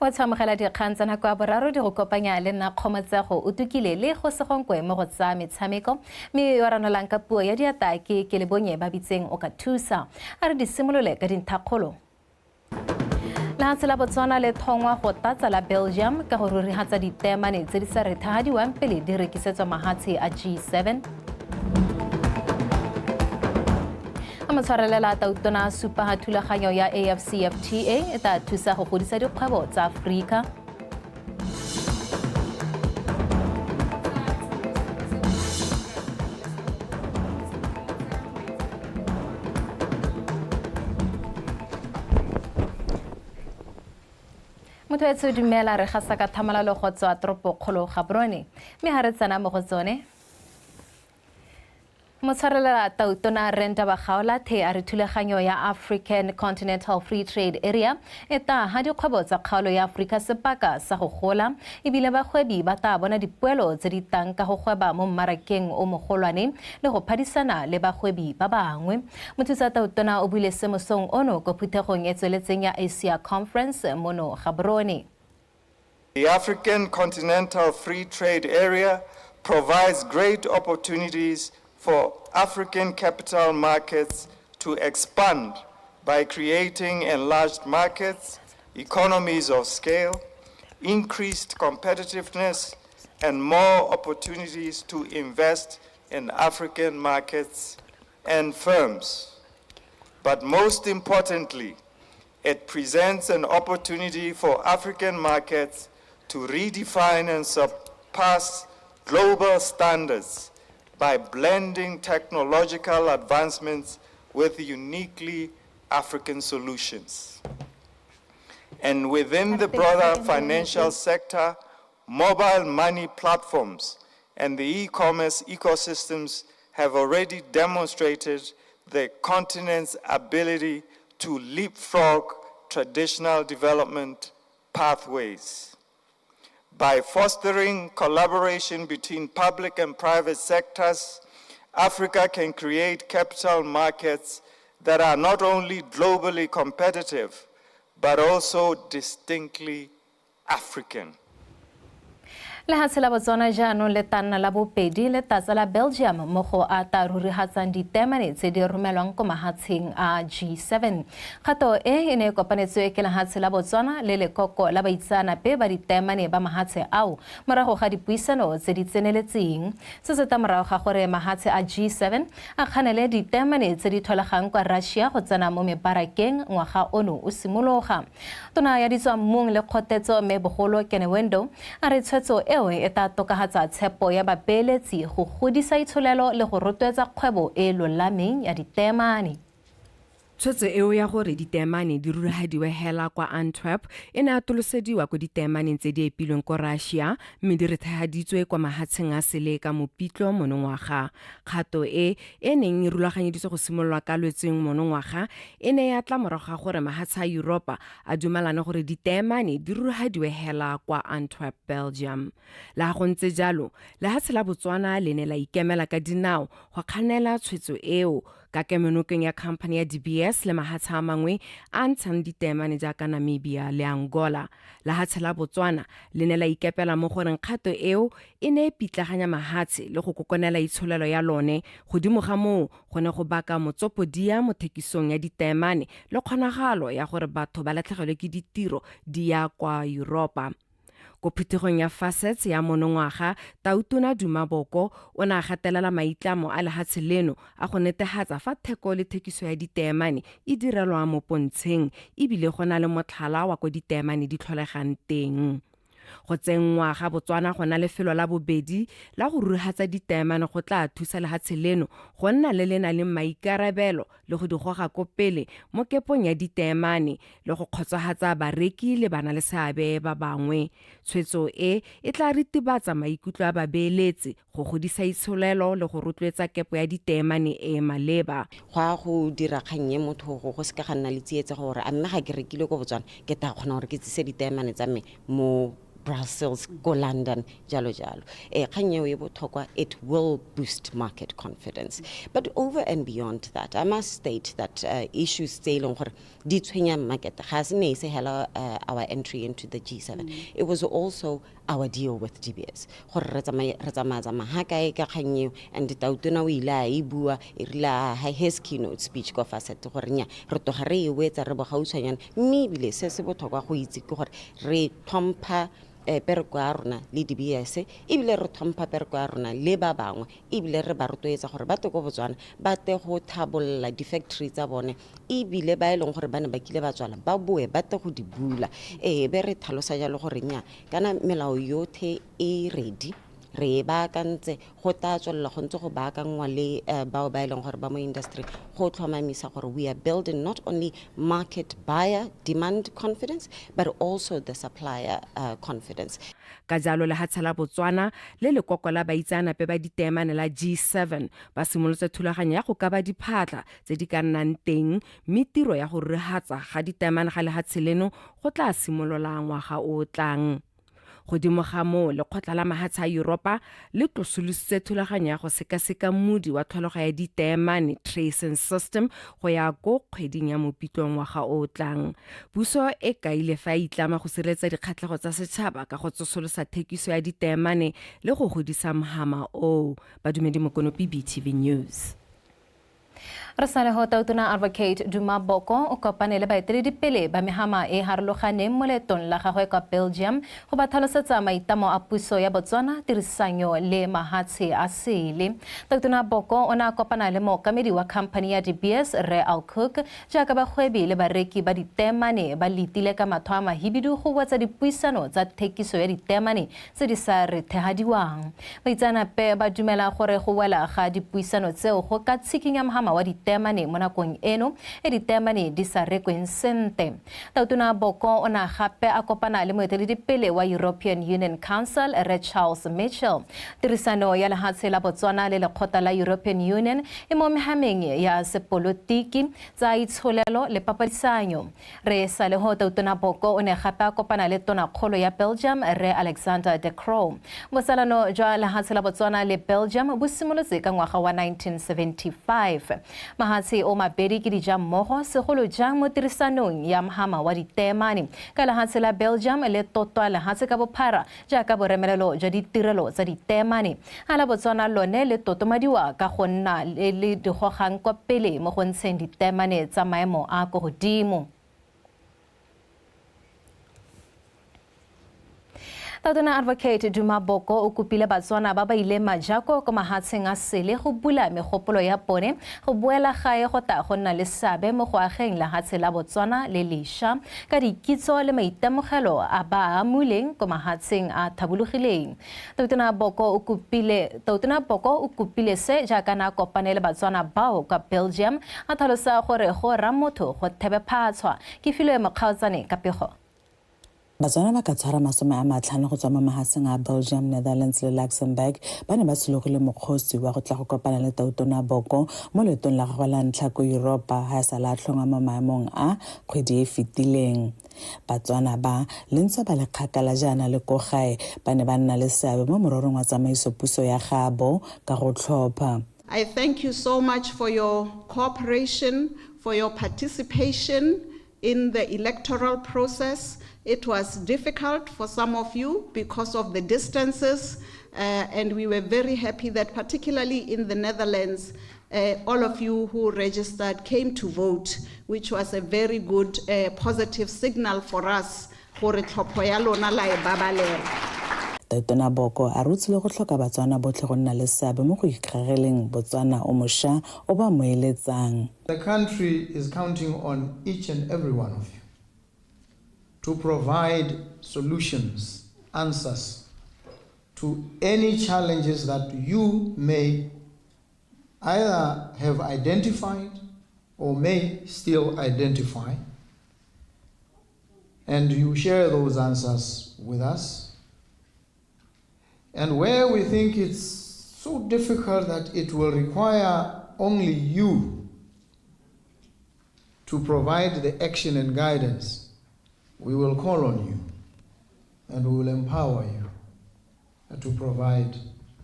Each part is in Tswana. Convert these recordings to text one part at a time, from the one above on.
O tshamogela dikgang tsa nako ya boraro di go kopanya le nna Kgomotsego o tukile le go segonkwe mo go tsa metshameko, mme yo ranolang ka puo ya diata ke Kelebonye ba bitseng o ka thusa. A re di simolole ka dinthakgolo. Lehatshe la Botswana le thongwa go tlatsa la Belgium ka go rurihatsa diteemane tse di sa rethahadiwang pele di rekisetswa mahatshe a G7. A motshwarelela tautona a supa ha thulaganyo ya AfCFTA e tla thusa go godisa dikgwebo tsa Aforika. Motho etsho dumela, re gasa ka thamalalo go tswa toropokgolo Gaborone, mme ha re tsena mo go tsone. Motshwarelela tautona Rre Ndaba Gaolathe a re thulaganyo ya African Continental Free Trade Area e tla ha dikgwebo tsa kgaolo ya Aforika sebaka sa go gola, ebile bagwebi ba tla bona dipoelo tse di tang ka go gweba mo mmarakeng o mogolwane le go phadisana le bagwebi ba bangwe. Mothusa tautona o buile se mosong ono ko phuthegong e tsweletseng ya Asia Conference mono Gaborone. The African Continental Free Trade Area provides great opportunities for African capital markets to expand by creating enlarged markets, economies of scale, increased competitiveness, and more opportunities to invest in African markets and firms. But most importantly, it presents an opportunity for African markets to redefine and surpass global standards by blending technological advancements with uniquely African solutions. And within the broader financial sector, mobile money platforms and the e-commerce ecosystems have already demonstrated the continent's ability to leapfrog traditional development pathways. By fostering collaboration between public and private sectors, Africa can create capital markets that are not only globally competitive, but also distinctly African. Lehatshe la Botswana jaanong le tanna la bopedi le tatsa la Belgium mo go a ta rurihatsang diteemane tse di romelwang ko mahatsheng a G7. Kgato e e ne e kopanetswe ke lehatshe la Botswana le lekoko la baitseanape ba diteemane ba mahatshe ao morago ga dipuisano tse di tseneletseng. Se se ta morago ga gore mahatshe a G7 a kganele diteemane tse di tlholegang kwa Russia go tsena mo mebarakeng ngwaga ono o simologa. Tona ya ditswammung le kgotetso Mme Bogolo Kenewendo a re tshwetso eo e tla tokafatsa tshepo ya babeeletsi go godisa itsholelo le go rotloetsa kgwebo e e lolameng ya diteemane. Tshwetso eo ya gore diteemane di rurahadiwe hela kwa Antwerp e ne atolosediwa ko diteemaneng tse di epilweng ko Russia mme di rethehaditswe kwa mahatsheng a sele ka Mopitlo monongwaga. Kgato e e neng e rulaganyeditswe go simololwa ka Lwetseng monongwaga e ne ya tla morago ga gore mahatshe a Yuropa a dumalane gore diteemane di rurahadiwe hela kwa Antwerp, Belgium. Le ha go ntse jalo, lehatshe la Botswana le ne la ikemela ka dinao go kganela tshwetso eo ka kemonokeng ya khamphani ya De Beers le mahatshe a mangwe a a ntshang diteemane jaaka Namibia le Angola. Lehatshe la Botswana le ne la ikepela mo goreng kgato eo e ne e pitlaganya mahatshe le go kokonela itsholelo ya lone, godimo ga moo go ne go baka motsopodia mo thekisong ya diteemane le kgonagalo ya gore batho ba latlhegelwe ke ditiro di ya kwa Yuropa. Ko phuthegong ya Facets ya monongwaga, Tautona Duma Boko o ne a gatelela maitlamo a lehatshe leno a go netehatsa fa theko le thekiso ya diteemane e direlwa mo pontsheng ebile go na le motlhala wa ko diteemane di tlholegang teng. Go tsenngwa ga Botswana gona lefelo la bobedi la go rurihatsa diteemane go tlaa thusa lehatshe leno go nna le le nang le maikarabelo le go di goga ko pele mo kepong ya diteemane le go kgotsohatsa bareki le bana-le-seabe ba bangwe. Tshwetso e e tla ritibatsa maikutlo a babeeletsi, go godisa itsholelo le go rotloetsa kepo ya diteemane e e maleba. Go a go dira kgang e motho go go seka ga nna le tsietsego gore a mme ga ke rekile ko Botswana ke tla kgona gore ke tsise diteemane tsa me mo Brussels, ko London, jalo jalo. Kgang eo e botlhokwa, it will boost market confidence. But over and beyond that, I must state that issues tse e leng gore di tshwenya market ga se ne e se hela our entry into the G7. It was also our deal with De Beers. Gore re tsamaya tsamaya ha kae ka kgang eo, and Tautona o ile a e bua e rile a ha his keynote speech ko FASET gore nya re tloga re e wetsa re bogautshwanyane, mme ebile se se botlhokwa go itse ke gore re tlhompha pereko ya rona le De Beers, ebile re tlhompha pereko ya rona le ba bangwe, ebile re ba rotloetsa gore ba tle ko Botswana ba tle go tlhabolola di-factory tsa bone, ebile ba e leng gore ba ne ba kile ba tswala ba boe ba tle go di bula. Be re tlhalosa jalo gore nya kana melao yotlhe e ready, re e baakantse, go tla tswelela go ntse go baakangwa le bao ba e leng gore ba mo industry go tlhomamisa gore we are building not only market buyer demand confidence but also the supplier confidence. Ka jalo lehatshe la Botswana le lekoko la baitseanape ba diteemane la G7 ba simolotse thulaganyo ya go kaba diphatla tse di ka nnang teng, mme tiro ya go rurihatsa ga diteemane ga lehatshe leno go tla simolola ngwaga o o tlang. Godimo ga moo, lekgotla la mahatshe a Yuropa le tlosolositse thulaganyo ya go sekaseka modi wa tlholego ya diteemane tracing system go ya ko kgweding ya Mopitlong ngwaga o o tlang. Puso e kaile fa e itlama go sireletsa dikgatlhego tsa setšhaba ka go tsosolosa thekiso ya diteemane le go godisa mhama oo. Badumedi Mokonopi, BTV News. Re sale ho Tautona Advocate Duma Boko o kopane le baeteledipele ba mehama e harologaneng mo leetong la gagwe kwa Belgium go ba tlhalosetsa maitlamo a puso ya Botswana tirisanyo le mahatshe a sele. Tautona Boko o ne a kopana le mookamedi wa company ya De Beers Rre Al Cook jaaka bagwebi le bareki ba diteemane ba letile ka matho a mahibidu go wetsa dipuisano tsa thekiso ya diteemane tse di sa re thehadiwang. Baitseanape ba dumela gore go wela ga dipuisano tseo go ka tshikinya mhama wa diteemane mo nakong eno e diteemane di sa rekweng sente. Tautona Boko o ne gape a kopana le moeteledipele wa European Union Council Rre Charles Michel. Tirisano ya lehatshe la Botswana le lekgotla la European Union e mo mehameng ya sepolotiki, tsa itsholelo le papadisanyo. Re sale ho Tautona Boko o ne gape a kopana le tonakgolo ya Belgium Rre Alexander De Croo. Botsalano jwa lehatshe la Botswana le Belgium bo simolotse ka ngwaga wa 1975. Mahatshe o mabedi ke dijammogo segolo jang mo tirisanong ya mhama wa diteemane, ka lehatshe la Belgium le totwa lehatshe ka bophara jaaka boremelelo jwa ditirelo tsa diteemane. A la Botswana lone le totomadiwa ka go nna le le digogang kwa pele mo go ntsheng diteemane tsa maemo a ko godimo. Tautona Advocate Duma Boko o kopile Batswana ba ba ileng majako ko mahatsheng a sele go bula megopolo ya bone go boela gae go tla go nna le seabe mo go ageng lehatshe la Botswana le lešwa ka dikitso le maitemogelo a ba amuleng ko mahatsheng a thabologileng. Tautona Boko o kopile se jaaka na kopane le Batswana bao kwa Belgium, a tlhalosa gore go ra motho go thebe phatshwa. Ke filwe mokgaotsane ka pego. Batswana ba ka tshwara 50 go tswa mo mahatsheng a Belgium, Netherlands le Luxembourg ba ne ba tshologile mokgosi wa go tla go kopana le Tautona Boko mo leetong la gagwe la ntlha ko Yuropa ha a sa la tlhongwa mo maemong a kgwedi e fetileng. Batswana ba le ntswa ba le kgakala jaana le ko gae ba ne ba nna le seabe mo morerong wa tsamaiso puso ya gaabo ka go tlhopha. I thank you so much for your cooperation, for your participation in the electoral process. It was difficult for some of you because of the distances, and we were very happy that particularly in the Netherlands, all of you who registered came to vote, which was a very good positive signal for us. Gore tlhopho ya lona la e babalela. Tautona Boko a re o tsile go tlhoka Batswana botlhe go nna le seabe mo go ikageleng Botswana o mošwa o ba mo eletsang. The country is counting on each and every one of you to provide solutions, answers to any challenges that you may either have identified or may still identify. And you share those answers with us. And where we think it's so difficult that it will require only you to provide the action and guidance, we will call on you. And we will empower you to provide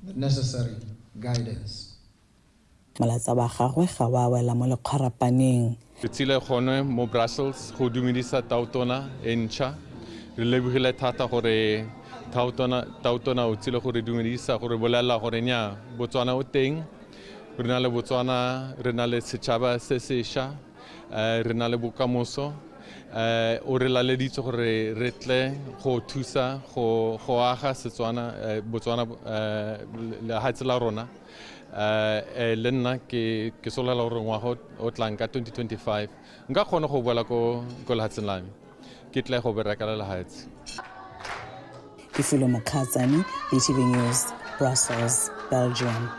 the necessary guidance. Molaetsa wa gagwe ga wa wela mo lekgwarapaneng. Re tsile gone mo Brussels go dumedisa tautona e ntšha. Re lebogile thata gore tautona o tsile go re dumedisa, go re bolelela gore nya Botswana o teng. Re na le Botswana, re na le setšhaba se sešwa, re na le bokamoso. O re laleditse gore re tle go thusa go aga Setswana, Botswana, lehatshe la rona. Le nna ke solela gore ngwaga o tlang ka 2025 nka kgona go boela ko lehatsheng la me, ke tle go bereka le lehatshe. Ke Filo Mokhatsane, BTV News, Brussels, Belgium.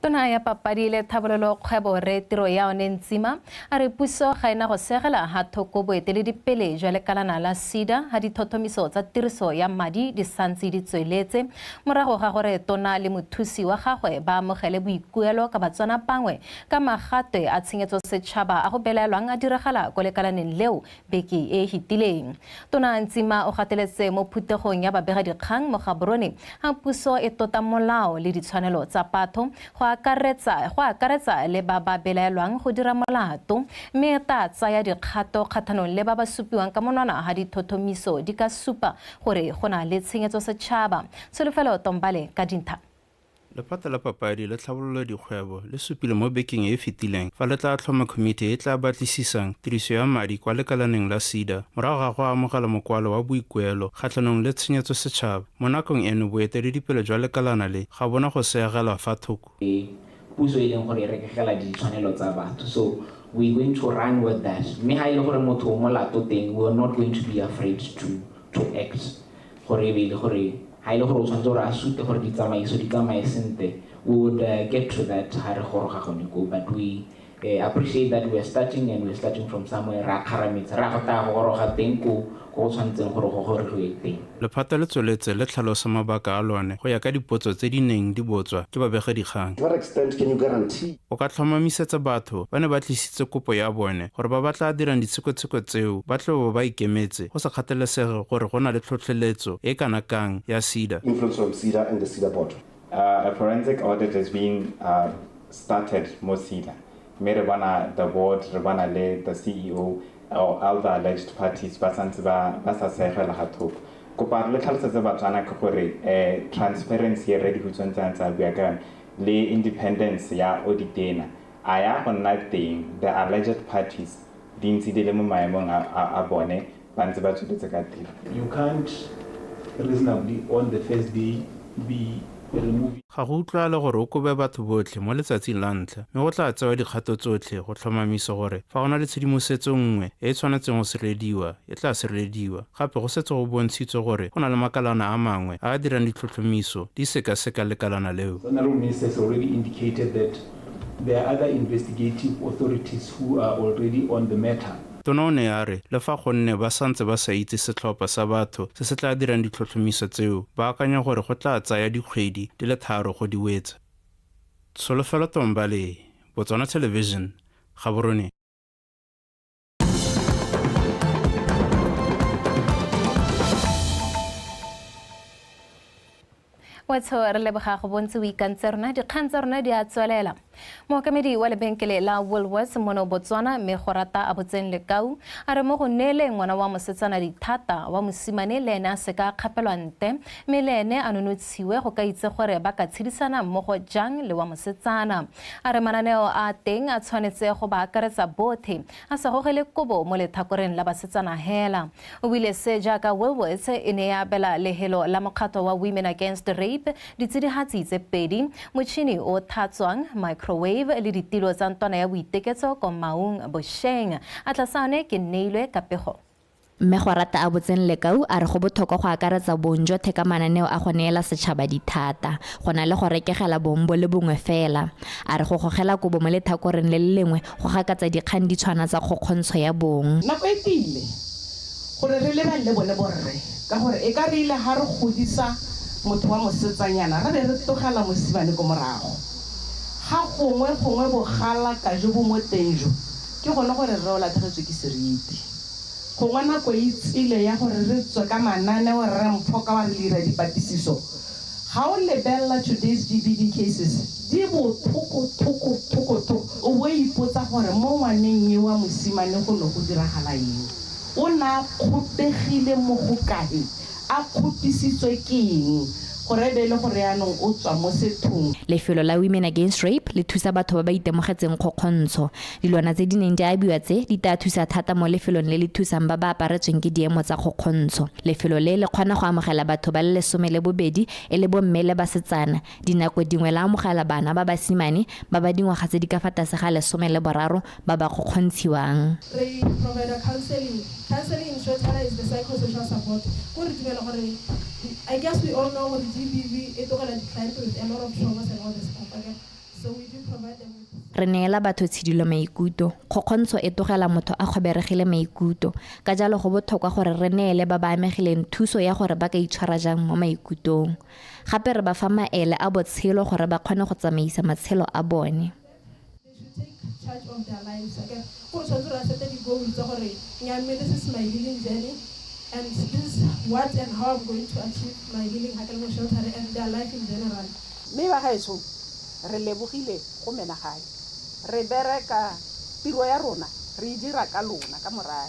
Tona ya papadi le thabololo kgwebo re tiro ya one Ntsima a re puso ga ena go segela ha thoko boeteledipele jwa lekalana la SEDA ha dithothomiso tsa tiriso ya madi di santse di tsweletse morago ga gore tona le mothusi wa gagwe ba amogele boikuelo ka Batswana bangwe ka magatwe a tshenyetso setšhaba a go belaelwang a diragala ko lekalaneng leo beke e hitileng. Tona Ntsima o gateletse mo phuthegong ya babegadikgang mo Gaborone ha puso e tota molao le ditshwanelo tsa batho go akaretsa le ba ba belaelwang go dira molato, mme ta tsaya dikgato kgathanong le ba ba supiwang ka monwana ha dithothomiso di ka supa gore go na le tshenyetso setšhaba. Tsholofelo Tombale ka dintha. Lephata la papadi le tlhabololo dikgwebo le supile mo bekeng e fetileng fa le tla tlhoma komiti e tla batlisisang tiriso ya madi kwa lekalaneng la SEDA morago ga go amogela mokwalo wa boikuelo kgatlhanong le tshenyetso setšhaba. Mo nakong eno boeteledipele jwa lekalana le ga bona go seegelwa fa thoko. Puso e leng gore e rekegela ditshwanelo tsa batho, so we going to run with that. Mme ha e le gore motho o molato teng, we are not going to be afraid to act. Gore e be le gore ha ile gore o tshwanetse gore a sute gore ditsamaiso di tsamaye sentle, we would get to that ha re goroga gone ko. But we appreciate that we are starting, and we are starting from somewhere. Ra kgarametsa, ra go tla go goroga teng ko go tshwanetseng gore go gorogiwe teng. Lephata le tsweletse le tlhalosa mabaka a lone go ya ka dipotso tse di neng di botswa ke babegadikgang. To what extent can you guarantee? O ka tlhomamisetsa batho ba ne ba tlisitse kopo ya bone gore ba ba tla dirang ditshekatsheko tseo ba tle bo ba ikemetse go sa kgathalesege gore go na le tlhotlheletso e kana kang ya SEDA. Influence from SEDA and the SEDA board. A forensic audit is being started mo SEDA. Mme re bona the board, re bona le the CEO or all the alleged parties ba santse ba sa seegela ga thoko. Kopa re le tlhalosetse Batswana ke gore transparency e re di hutsweng tsa bua ka yone le independence ya audit ena a ya go nna teng, the alleged parties di ntse di le mo maemong a bone ba ntse ba tsweletse ka tiro. You can't reasonably on the first day be removing. Ga go utlwale gore o kobe batho botlhe mo letsatsing la ntlha, mme go tla tsewa dikgato tsotlhe go tlhomamisa gore fa go na le tshedimosetso nngwe e e tshwanetseng go sirelediwa e tla sirelediwa. Gape go setse go bontshitswe gore go na le makalana a mangwe a a dirang ditlhotlhomiso di sekaseka lekalana leo. The Honorable Minister has already indicated that there are other investigative authorities who are already on the matter. Tona o ne a re le fa gonne ba santse ba sa itse setlhopha sa batho se se tla dirang ditlhotlhomiso tseo, ba akanya gore go tla tsaya dikgwedi di le 3 go di wetsa. Tsholofelo Tombale, Botswana Television, Gaborone. Wetsho re leboga go bontse o ikantse rona, dikgang tsa rona di a tswelela. Mookamedi wa lebenkele la Woolworths mono Botswana mme go rata a botseng lekau a re mo go neeleng ngwana wa mosetsana dithata wa mosimane le ene a seka kgapelwa nte, mme le ene a nonotshiwe go ka itse gore ba ka tshedisana mmogo jang le wa mosetsana. A re mananeo a teng a tshwanetse go ba akaretsa bothe, a sa gogele kobo mo lethakoreng la basetsana hela. O buile se jaaka Woolworths e ne ya abela lehelo la mokgatlo wa Women Against Rape ditsidihatsi tse 2, motšhini o thatswang, microwave le ditilo tsa ntwana ya boiteketso ko Maung bošeng. A tlasane ke neilwe ka pego. Mme go rata a botseng lekau a re go botlhokwa go akaretsa bong jotlhe ka mananeo a go neela setšhaba dithata go na le go rekegela bong bo le bongwe fela. A re go gogela kobo mo lethakoreng le le lengwe go gakatsa dikgang di tshwana tsa kgokgontsho ya bong. Nako e tile gore re lebelele bone borre, ka gore e ka re ile ha re godisa motho wa mosetsanyana ra be re tlogela mosimane ko morago. Ga gongwe gongwe bogala ka jo bo mo teng jo ke gone gore rre o latlhegetswe ke seriti. Gongwe nako e tsile ya gore re tswe ka mananeo Rre Mpho ka wa re le ira dipatlisiso. Ga o lebelela today's GBV cases, di bothoko thoko thoko thoko. O bo o ipotsa gore mo ngwaneng yo wa mosimane go ne go diragala eng. O ne a kgopegile mo go kae, a kgopisitswe ke eng gore e be e le gore yaanong o tswa mo sethong. Lefelo la Women Against Rape le thusa batho ba ba itemogetseng kgokgontsho. Dilwana tse di neng di abiwa tse di taa thusa thata mo lefelong le le thusang ba ba aparetsweng ke diemo tsa kgokgontsho. Lefelo le le kgona go amogela batho ba le 12 e le bomme le basetsana. Dinako dingwe la amogela bana ba basimane ba ba dingwaga tse di ka fa tlase ga 13 ba ba kgokgontshiwang. Re provider counselling. Counselling in short fela is the psychosocial support. Ko re dumela gore, I guess we all know gore GBV e tlogela di-client with a lot of traumas and all this stuff, okay? So we do provide them with. Re neela batho tshidilo maikuto. Kgokgontsho e togela motho a kgoberegile maikuto. Ka jalo go bothokwa gore re neele ba ba amegileng thuso ya gore ba ka itshwara jang mo maikutong. Gape re ba fa maele a botshelo gore ba kgone go tsamaisa matshelo a bone. They should take charge of their lives akere gore tshwanetse re sete di-goal tsa gore nya mme this is my healing journey and this is what and how I'm going to achieve my healing ha ke le mo shelter and their life in general. Mme bagaetsho re lebogile go menagae. Re bereka tiro ya rona re e dira ka lona ka morae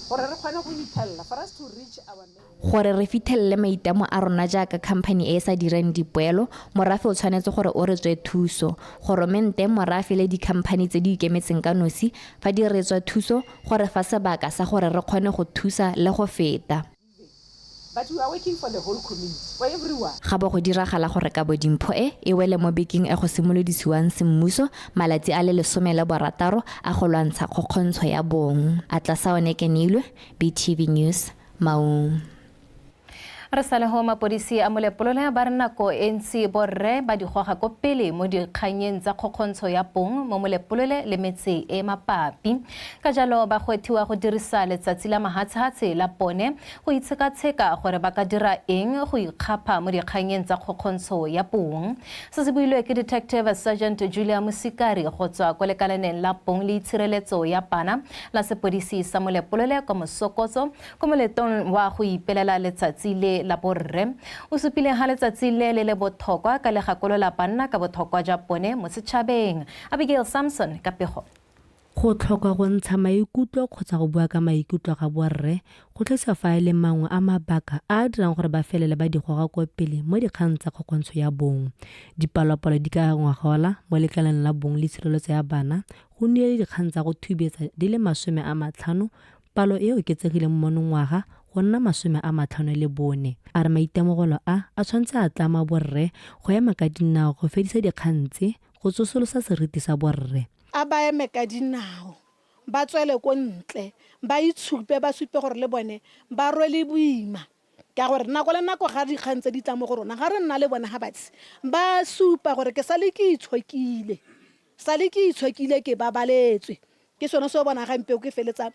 gore re kgone go ithelela for us to reach our Gore re fithelele maitamo a rona jaaka khamphani e e sa direng dipoelo, morafe o tshwanetse gore o re tswe thuso. Goromente, morafe le dikhamphani tse di ikemetseng ka nosi fa di re tswa thuso go re fa sebaka sa gore re kgone go thusa le go feta. Ga bo go diragala gore kabo dimpho e e wele mo bekeng e go simolodisiwang semmuso malatsi a le 16 a go lwantsha kgokgontsho ya bong. Atlasaone Keneilwe, BTV News. Maung. Re sa le ho mapodisi a Molepolole ba re nako e ntsi borre ba di goga ko pele mo dikgannyeng tsa kgokgontsho ya bong mo Molepolole le metse e mapapi. Ka jalo ba gwethiwa go dirisa letsatsi la mahatshehatshe la bone go itshekatsheka gore ba ka dira eng go ikgapha mo dikgannyeng tsa kgokgontsho ya bong. Se se builwe ke Detective Sergeant Julia Mosikari go tswa ko lekalaneng la bong le itshireletso ya bana la sepodisi sa Molepolole kwa Mosokotso ko moletong wa go ipelela letsatsi le la borre. O supile ha letsatsi le le le bothokwa ka le gakolola banna ka bothokwa jwa bone mo setšhabeng. Abigail Samson ka pego. Go tlhoka go ntsha maikutlo kgotsa go bua ka maikutlo ga borre go tlhagisa fa e le mangwe a mabaka a a dirang gore ba felele ba di goga kwa pele mo dikgang tsa kgokgontsho ya bong. Dipalopalo di ka ngwagola mo lekaleng la bong le tshireletso ya bana Go nnile le dikgang tsa go thubetsa di le 50, palo e e oketsegileng monongwaga go nna 54. A re maitemogelo a, a tshwanetse a tlama borre go ema ka dinao go fedisa dikgang tse, go tsosolosa seriti sa borre. A ba eme ka dinao, ba tswele ko ntle, ba itshupe, ba supe gore le bone ba rwele boima. Ka gore nako le nako ga dikgang tse di tla mo go rona, ga re nna le bone ga batse, ba supa gore ke sale ke itshokile, sale ke itshokile ke babaletswe. Ke sone se o bonang gampe ke feletsa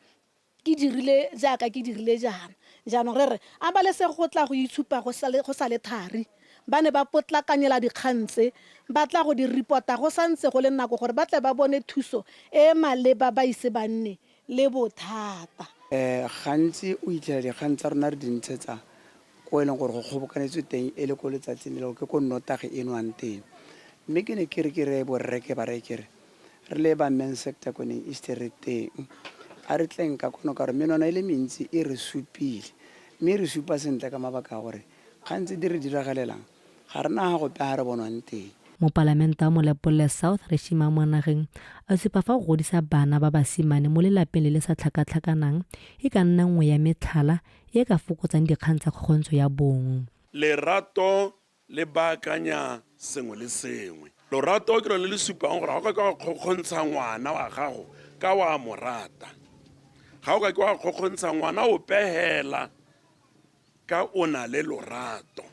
ke dirile jaaka ke dirile jaana. Jaanong re re, a ba lese go tla go itshupa go sale, go sale thari. Ba ne ba potlakanyela dikgang tse, ba tla go di report-a go santse go le nako gore ba tle ba bone thuso e e maleba ba ise ba nne le bothata. Gantsi o itlhela dikgang tsa rona re di ntshetsa ko e leng gore go kgobokanetswe teng e le ko letsatsing le le ke ko nnotagi e nwang teng. Mme ke ne ke re ke reye borre ke ba reye ke re, re le ba Men Sector Kweneng East re teng, a re tleng ka kwano ka gore menwana e le mentsi e re supile. Mme e re supa sentle ka mabaka a gore kgang tse di re diragalelang Ga re na ga gope ha re bonwang teng. Mopalamente wa Molepolole South, Reshima Monageng, a supa fa go godisa bana ba basimane mo lelapeng le le sa tlhakatlhakanang e ka nna nngwe ya metlhala e e ka fokotsang dikgang tsa kgokgontsho ya bong. Lerato le baakanya sengwe le sengwe. Lorato ke lone le supang gore ga o ka ke wa kgokgontsha ngwana wa gago ka wa mo rata. Ga o ka ke wa kgokgontsha ngwana ope hela ka o na le lorato.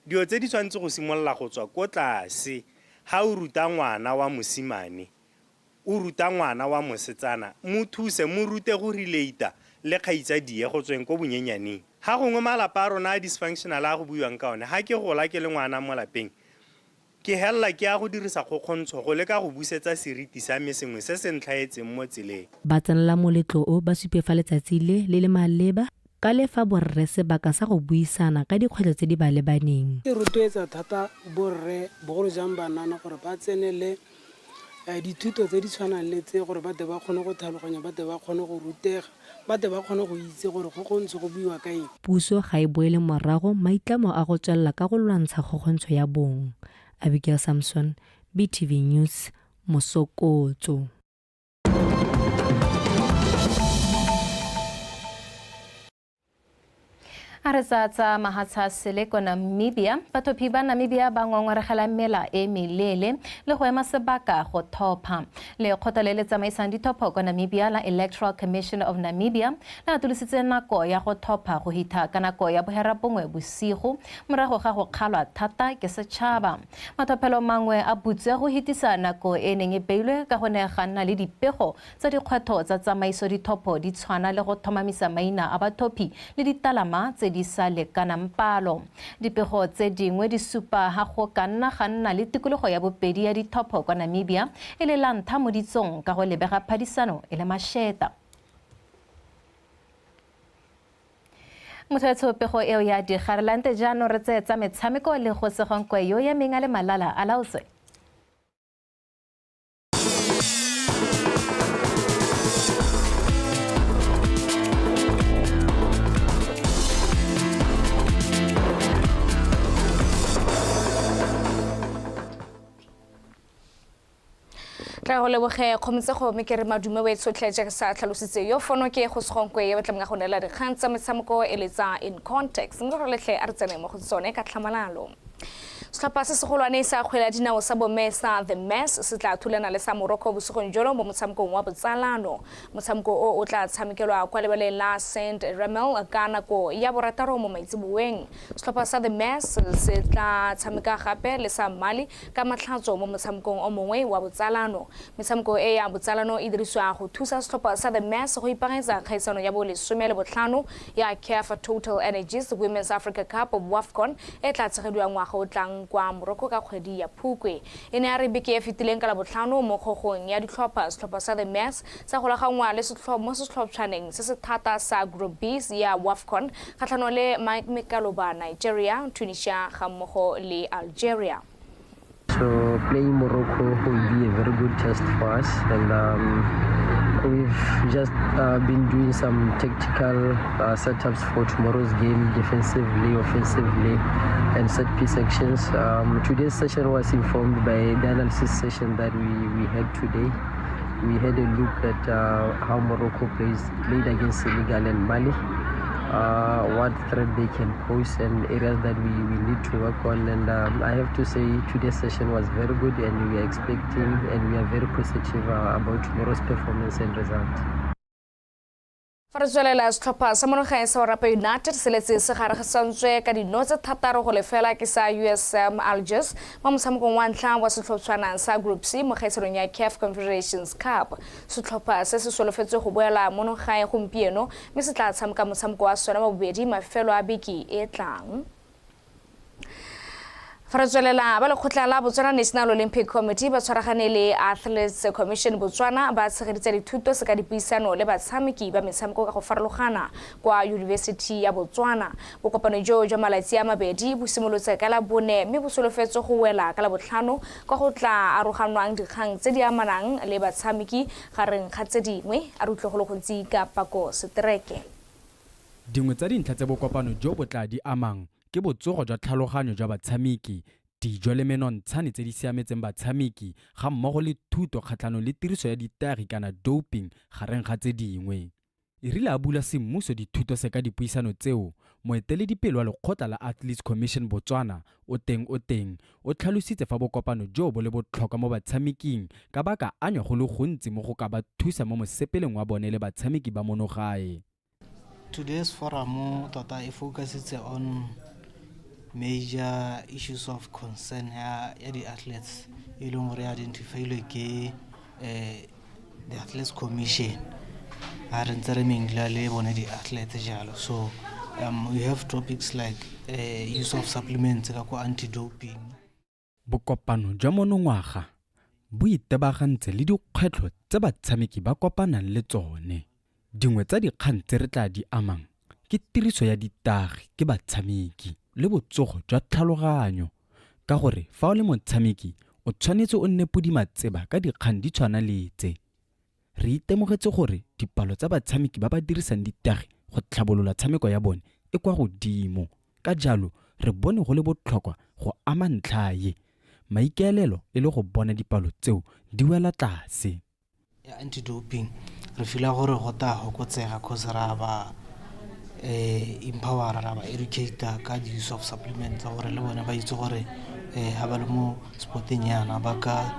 Dilo tse di tshwanetse go simolola go tswa ko tlase. Ha o ruta ngwana wa mosimane, o ruta ngwana wa mosetsana, mo thuse, mo rute go relate-a le kgaitsadie go tsweng ko bonyenyaneng. Ha gongwe malapa a rona a dysfunctional a go buiwang ka one, ha ke gola ke le ngwana mo lapeng, Ke helela ke ya go dirisa kgokgontsho go leka go busetsa seriti sa me sengwe se se ntlhaetseng mo tseleng. Ba tsenela moletlo o ba supe fa letsatsi le le le maleba ka le fa borre sebaka sa go buisana ka dikgwetlho tse di ba lebaneng. E rotloetsa thata borre, bogolo jang banana gore ba tsenele dithuto tse di tshwanang le tse gore ba tle ba kgone go tlhaloganya, ba tle ba kgone go rutega, ba tle ba kgone go itse gore kgokgontsho go buiwa ka eng. Puso ga e boele morago maitlamo a go tswelela ka go lwantsha kgokgontsho ya bong. Abigail Samson, BTV News, Mosokotso. A re tsa tsa mahatsha sele ko Namibia, bathophi ba Namibia ba ngongoregela mela e meleele le go ema sebaka go thopha. Lekgotla le le tsamaisang dithopho kwa Namibia la Electoral Commission of Namibia le atolositse nako ya go thopha go hitha ka nako ya boherabongwe bosigo morago ga go kgalwa thata ke setšhaba. Mathophelo mangwe a butswe go hitisa nako e neng e beilwe ka go ne ga nna le dipego tsa dikgwetho tsa tsamaiso dithopho di tshwana le go tlhomamisa maina a bathophi le ditalama tse di sa lekanang palo. Dipego tse dingwe di supa ha go ka nna ga nna le tikologo ya bobedi ya dithopho kwa Namibia e le la ntlha mo ditsong ka go lebega phadisano e le masheta. Motho ya pego eo ya digarelante jaanong re tseye tsa metshameko le go segonkwe yo ya meng a le malala a laotswe. Tla go leboge kgometsego mme ke re madume o e tshotlhe jaaka sa tlhalositse yo fono ke go segonkwe ye batlamong go neela dikgang tsa metshameko e le tsa in context mme gore letlhe a re tsene mo go tsone ka tlhamalalo. Setlhopha se segolwane sa kgwele ya dinao sa bomme sa The Mess se tla thulana le sa Morocco bosigong jono mo motshamekong wa botsalano. Motshameko o o tla tshamekelwa kwa lebaleng la Saint Remel ka nako ya borataro mo maitseboeng. Setlhopha sa The Mess se tla tshameka gape le sa Mali ka matlhatso mo motshamekong o mongwe wa botsalano. Metshameko e ya botsalano e dirisiwa go thusa setlhopha sa The Mess go ipaakanyetsa kgaisano ya bo 15 ya CAF Total Energies Women's Africa Cup WAFCON e tla tshegediwa ngwaga o tlang kwa Morocco ka kgwedi ya Phukwe. E ne ya re beke e fetileng ka Labotlhano mo kgogong ya ditlhopha, setlhopha sa The Mess sa golaganngwa le mo setlhopshwaneng se se thata sa Group B ya WAFCON kgatlhanong le Mekaloba Nigeria, Tunisia ga mmogo le Algeria. So playing Morocco will be a very good test for us, and we've just been doing some tactical setups for tomorrow's game, defensively, offensively, and set piece actions. Today's session was informed by the analysis session that we had today. We had a look at how Morocco played against Senegal and Mali, what threat they can pose and areas that we need to work on. And I have to say today's session was very good, and we are expecting and we are very positive about tomorrow's performance and result. Fa re tswelela, setlhopha sa monogae sa Orapa United se letse se garagisantswe ka dino tse 6-0 ke sa USM Algiers mo motshamekong wa ntlha wa setlhotshwana sa Group C mo kgaisanong ya CAF Confederations Cup. Setlhopha se se solofetswe go boela monogae gompieno mme se tla tshameka motshameko wa sona wa bobedi mafelo a beke e tlang. Fa re tswelela, ba lekgotla la Botswana National Olympic Committee ba tshwaragane le Athletes Commission Botswana ba tshegeditse dithuto se ka dipuisano le batshameki ba metshameko ka go farologana kwa University ya Botswana. Bokopano jo jwa malatsi a mabedi bo simolotse ka la bone mme bo solofetswe go wela ka la botlhano kwa go tla aroganwang dikgang tse di amanang le batshameki gareng ga tse dingwe. A re utlwe go le gontsi ka Pako Setereke. Dingwe tsa dintlha tse bokopano jo bo tla di amang ke botsogo jwa tlhaloganyo jwa batshameki, dijo le menontshane tse di siametseng batshameki ga mmogo le thuto kgatlhanong le tiriso ya ditagi kana doping gareng ga tse dingwe. E rile a bula semmuso dithuto se ka dipuisano tseo, moeteledipele wa lekgotla la Athletes Commission Botswana, Oteng Oteng, o tlhalositse fa bokopano jo bo le botlhokwa mo batshameking ka ba ka anywa go le gontsi mo go ka ba thusa mo mosepeleng wa bone le batshameki ba mono gae. Today's forum tota e focusitse on major issues of concern ya di-athletes e leng gore identifilwe ke the Athletes Commission ha re ntse re mingla le bone di-athletes jalo. So we have topics like use of supplements ka ko anti-doping. Bokopano jwa monongwaga bo itebagantse le dikgwetlho tse batshameki ba kopanang le tsone. Dingwe tsa dikgang tse re tla di amang ke tiriso ya ditagi ke batshameki le botsogo jwa tlhaloganyo, ka gore fa o le motshameki o tshwanetse o nne podimatseba ka dikgang di tshwana le tse. Re itemogetse gore dipalo tsa batshameki ba ba dirisang ditagi go tlhabolola tshameko ya bone e kwa godimo, ka jalo re bone go le botlhokwa go ama ntlha ye, maikaelelo e le go bona dipalo tseo di wela tlase. Ya anti-doping re feela gore go ta fokotsega cause ra ba empower, ra ba educate ka the use of supplements, gore le bone ba itse gore ha ba le mo sporteng yana ba ka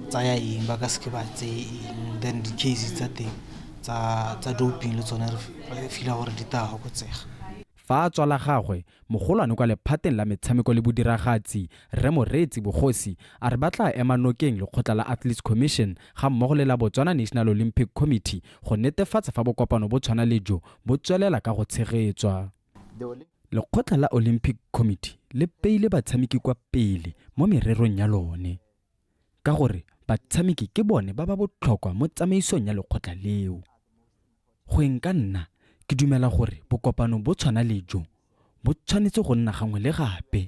tsaya eng, ba ka seke ba tseye eng. Then di-case tsa teng tsa doping le tsone re feela gore di ta fokotsega. Fa a tswa la gagwe, mogolwane kwa lephateng la metshameko le bodiragatsi, Rre Moreetsi Bogosi, a re ba tla ema nokeng lekgotla la Athletes Commission ga mmogo le la Botswana National Olympic Committee go netefatsa fa bokopano bo tshwana le jo bo tswelela ka go tshegetswa. Lekgotla la Olympic Committee le peile batshameki kwa pele mo mererong ya lone, ka gore batshameki ke bone ba ba botlhokwa mo tsamaisong ya lekgotla leo. Go eng ka nna, ke dumela gore bokopano bo tshwana le jo bo tshwanetse go nna gangwe le gape.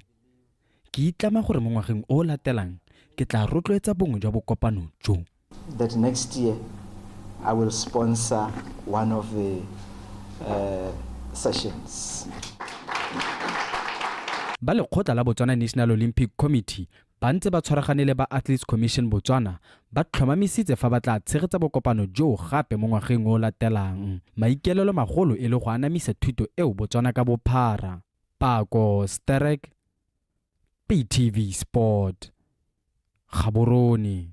Ke itlama gore mo ngwageng o o latelang ke tla rotloetsa bongwe jwa bokopano jo. That next year I will sponsor one of the sessions. Ba lekgotla la Botswana National Olympic Committee ba ntse ba tshwaragane le ba Athletes Commission Botswana ba tlhomamisitse fa ba tla tshegetsa bokopano joo gape mo ngwageng o latelang, maikaelelo magolo e le go anamisa thuto eo Botswana ka bophara. Pako Sterek, BTV Sport, Gaborone.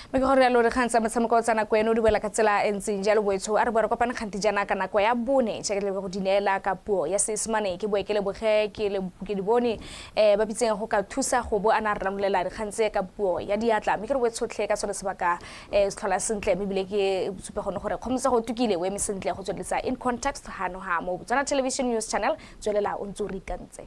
Mme ke gore yalo dikgang tsa metshameko tsa nako eno di boela ka tsela e ntseng jalo. Boetsho, a re boe re kopane kganti jaana ka nako ya 4, jaaka le go di neela ka puo ya Seesemane. Ke boe ke leboge ke di bone ba bitseng go ka thusa go bo a na re ranolela dikgang tse ka puo ya diatla. Mme ke re boetshotlhe ka sone sebaka se tlhola sentle, mme ebile ke supe gone gore kgomotsa go tukile o eme sentle go tsweletsa In Context hano ha mo Botswana Television News Channel. Tswelela o ntse o re ikantse.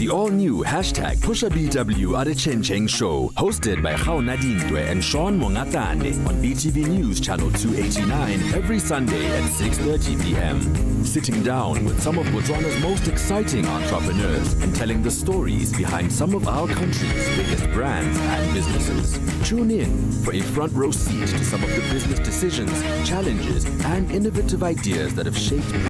The all-new hashtag PushaBW Adechencheng Show, hosted by Gaona Dintwe and Sean Mongatane on BTV News Channel 289 every Sunday at 6:30 p.m. Sitting down with some of Botswana's most exciting entrepreneurs and telling the stories behind some of our country's biggest brands and businesses. Tune in for a front row seat to some of the business decisions, challenges, and innovative ideas that have shaped